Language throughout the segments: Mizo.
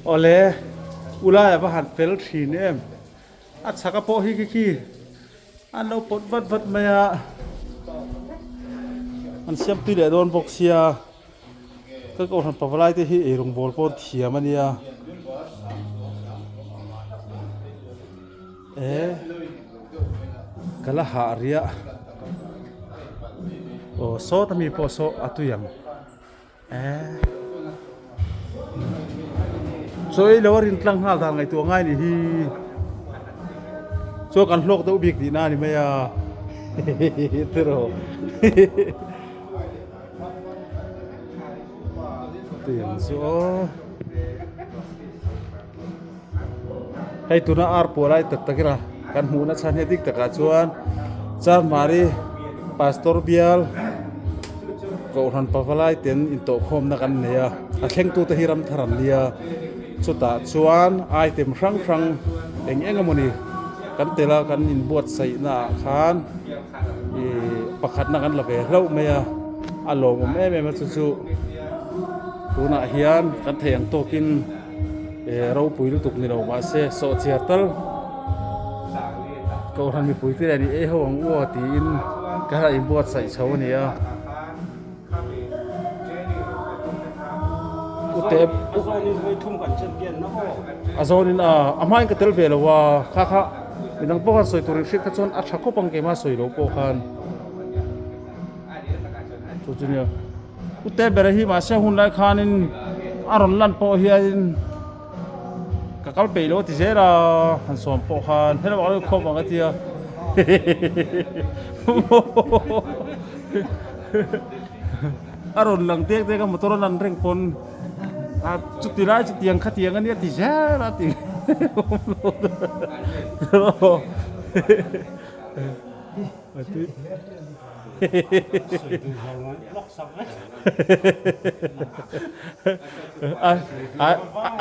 Awle ulai a va han fel thin em. A chhaka pawh hi khi khi an lo pawt vat vat mai a. An siam tui leh dawn bawk sia. Ka kohhran pavalai te hi ei rawng bawl pawh an thiam a nia. E ka la hah riah. Aw sawta mi pawh saw a tui ang. Chaw ei lo a rin tlang nghal dan ngaihtuah ngai ni hi chaw kan hlawk deuh bik tihna a ni mai a tiraw tiang chu aw hei tuna ar puah lai tak tak ila kan hmuhna chhan hi dik takah chuan Charmari pastor bial kohhran pavalai ten intawhkhawmna kan nei a a thlengtute hi ramthar an nia chutah chuan item hrang hrang eng eng emawni kan tel a kan inbuatsaihna ah khan ih pakhatna kan la ve hlauh mai a a lawmawm em em a chu chu tunah hian kan theih ang tawkin. Eh ropui lutuk ni lo mahse sawhchiar tal kohhran mipui te nen i ei ho ang u aw tiin ka han inbuatsaih chho a ni a. Ute a zawnin a a hmain ka tel ve lo a kha kha midang pawh khan sawi tur in hriat kha chuan a tha khawp ang keimah sawi lo pawh khan chu chu nia. Ute ber hi mahse hun lai khanin a rawn lan pawh hianin ka kal peih lo a ti zel a han sawm pawh khan hello a lo khawm ang a tia a rawn lang tek tek a motor a lan reng pawn a chuti lai chutiang khatiang a nia ti zel a ti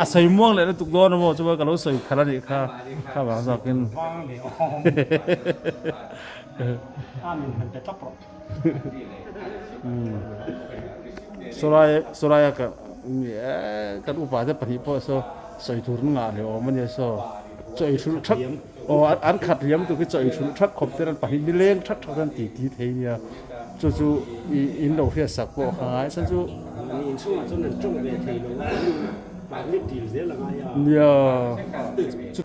A sawi muang leh lutuk dawn amaw chuan ka lo sawi khalh a nih kha kha vang zawkin. Sawlai sawlaia ka kan upa te pahnih pawh saw sawi tur an ngah leh awm a nia saw chaw ei hrulh thak. Aw an khat liam tuk hi chaw inhrulh thak khawp ten an pahnih nileng thak thak ten ti ti thei nia chu chu i in lo hriat sak pawh kha ngai chuan chu inchhungah chuan an tawng ve thei lo a permit dil zel a ngai a nia chu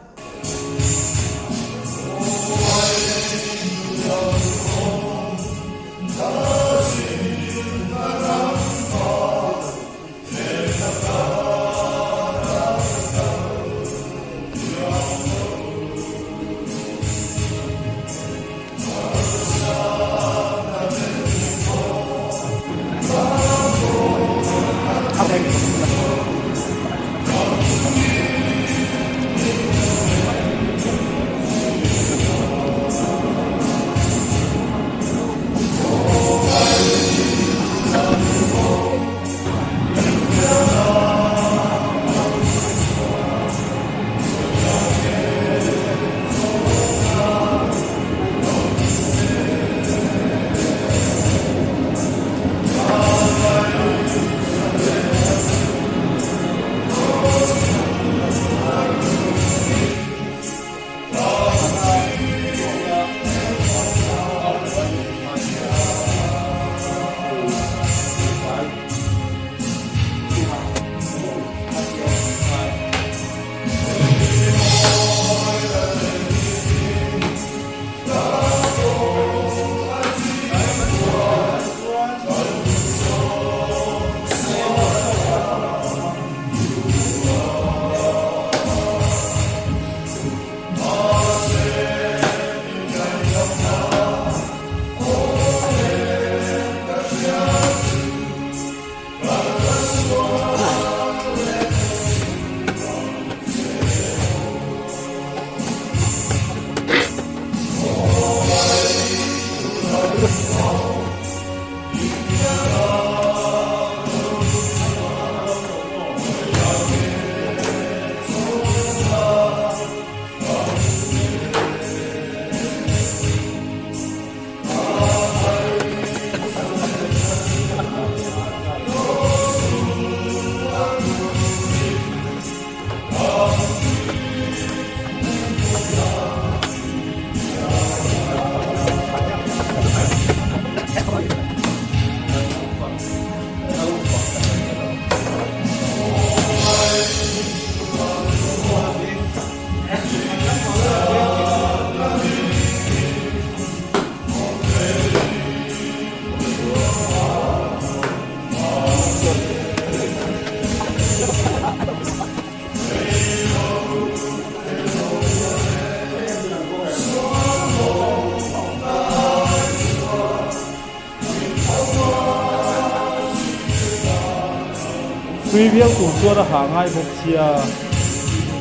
Tui viau tur chuan a hah ngai bawk sia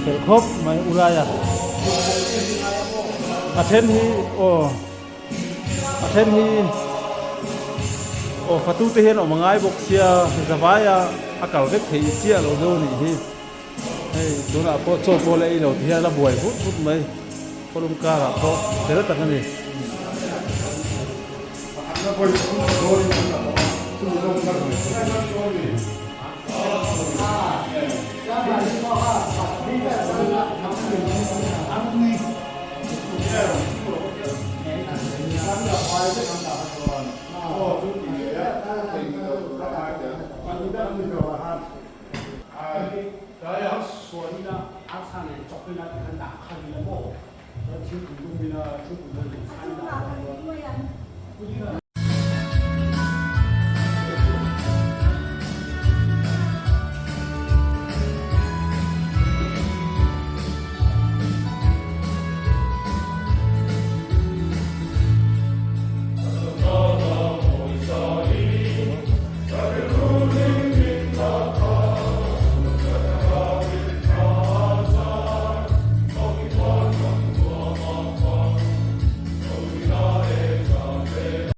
fel khawp mai u laia a then hi aw a then hi aw fatu te hian awm a ngai bawk sia zavaia a kal vek theih chiah lo deuh a nih hi hei tunah pawh chaw pawh la ei lo ti hian a buai vut vut mai khawlum karah pawh fel tak a ni.